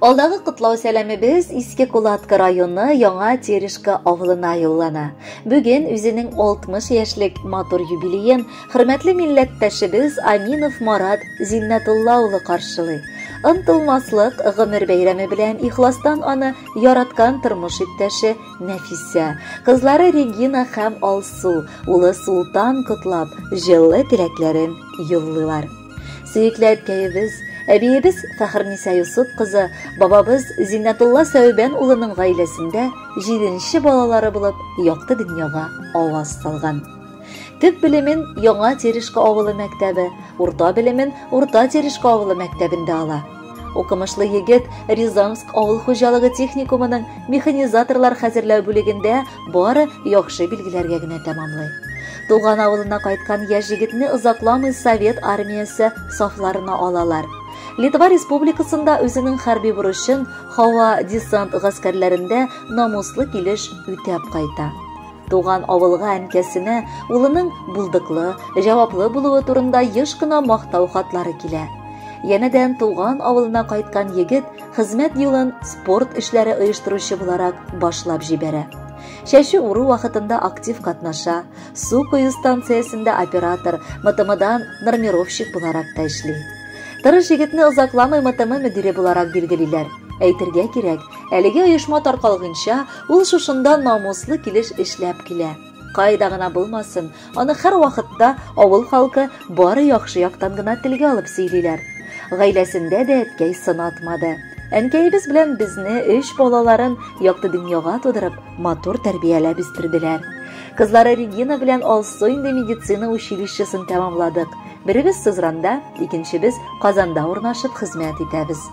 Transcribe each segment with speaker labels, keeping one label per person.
Speaker 1: Алдагы котлау сәламебез Иске Кулатка районы Яңа Терешка авылына юллана. Бүген үзенең 60 яшьлек матур юбилеен хөрмәтле милләттәшебез Аминов Марат Зиннәтулла улы каршылый. Онтылмаслык гомер бәйрәме белән ихластан аны яраткан тормыш иптәше Нәфисә, кызлары Регина һәм Алсу, улы Султан котлап, җылы теләкләрен юллыйлар. Сөекле әткәебез, әбиебез Фәхерниса Юсуп кызы, бабабыз Зиннәтулла Сәүбән улының гаиләсендә җиденче балалары булып якты дөньяга аваз салган. Төп белемен Яңа Терешка авылы мәктәбе, урта белемен Урта Терешка авылы мәктәбендә ала. Укымышлы егет Рязанск авыл хуҗалыгы техникумының механизаторлар хәзерләү бүлегендә бары яхшы билгеләргә генә тәмамлый. Туган авылына кайткан яшь егетне озакламый Совет армиясе сафларына алалар. Литва Республикасында үзенең хәрби бурычын һава десант гаскәрләрендә намуслы килеш үтәп кайта. Туган авылга әнкәсенә улының булдыклы, җаваплы булуы турында еш кына мактау хатлары килә. Янәдән туган авылына кайткан егет хезмәт юлын спорт эшләре оештыручы буларак башлап җибәрә. Чәчү уру вакытында актив катнаша, су кою станциясендә оператор, МТМдан нормировщик буларак та эшли. Тырыш егетне озакламый МТМ мөдире буларак билгелиләр. Әйтергә кирәк, әлеге оешма таркалгынча, ул шушында намуслы килеш эшләп килә. Кайда гына булмасын, аны һәрвакытта авыл халкы бары яхшы яктан гына телгә алып сөйлиләр. Гаиләсендә дә әткәй сынатмады. Әнкәебез белән безне өч балаларын якты дөньяга тудырып, матур тәрбияләп үстерделәр. Кызлары Регина белән Алсу инде медицина училищесын тәмамладык. Беребез Сызранда, икенчебез Казанда урнашып хезмәт итәбез.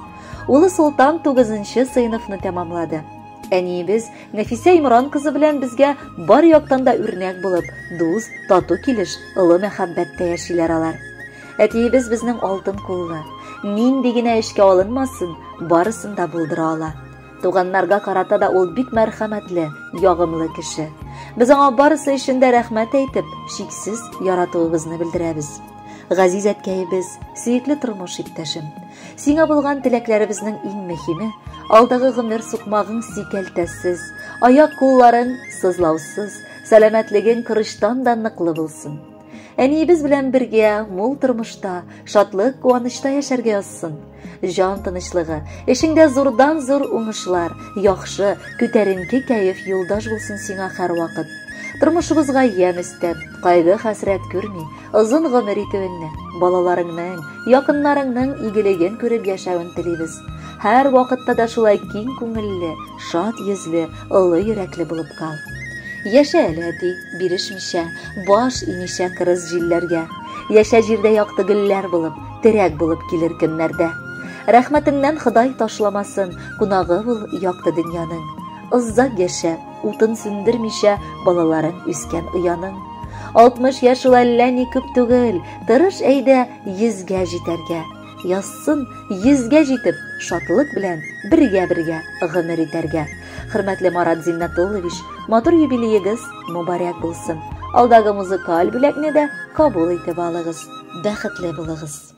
Speaker 1: Улы Солтан 9 сыйныфны тәмамлады. Әниебез Нәфисә Имран кызы белән безгә бар яктан да үрнәк булып, дус, тату килеш, олы мәхәббәттә яшиләр алар. Әтиебез безнең алтын куллы. Нинди генә эшкә алынмасын, барысын да булдыра ала. Туганнарга карата да ул бик мәрхәмәтле, ягымлы кеше. Без аңа барысы өчен дә рәхмәт әйтеп, чиксез яратуыбызны белдерәбез. Газиз әткәебез, сөекле тормыш иптәшем. Сиңа булган теләкләребезнең иң мөһиме, алдагы гомер сукмагың сикәлтәсез, аяк-кулларың сызлаусыз, сәламәтлегең корычтан да ныклы булсын. Әниебез белән бергә мул тормышта, шатлык, куанычта яшәргә язсын. Җан тынычлыгы, эшеңдә зурдан-зур уңышлар, яхшы, күтәренке кәеф юлдаш булсын сиңа һәрвакыт. Тормышыбызга ямь өстәп, кайгы-хәсрәт күрми, озын гомер итүеңне, балаларыңның, якыннарыңның игелеген күреп яшәвен телибез. Һәр вакытта да шулай киң күңелле, шат йөзле, олы йөрәкле булып кал. Яшә әле, әти, бирешмичә, баш имичә кырыс җилләргә. Яшә җирдә якты гөлләр булып, терәк булып килер көннәрдә. Рәхмәтеңнән Ходай ташламасын, кунагы бул якты дөньяның. Озак яшә, утын сүндермичә балаларың үскән ояның. 60 яшь ул әллә ни күп түгел, тырыш әйдә йөзгә җитәргә. Язсын йөзгә җитеп, шатлык белән бергә-бергә гомер итәргә. Хөрмәтле Марат Зиннәтуллович, матур юбилеегыз мөбарәк булсын. Алдагы музыкаль бүләкне дә кабул итеп алыгыз. Бәхетле булыгыз.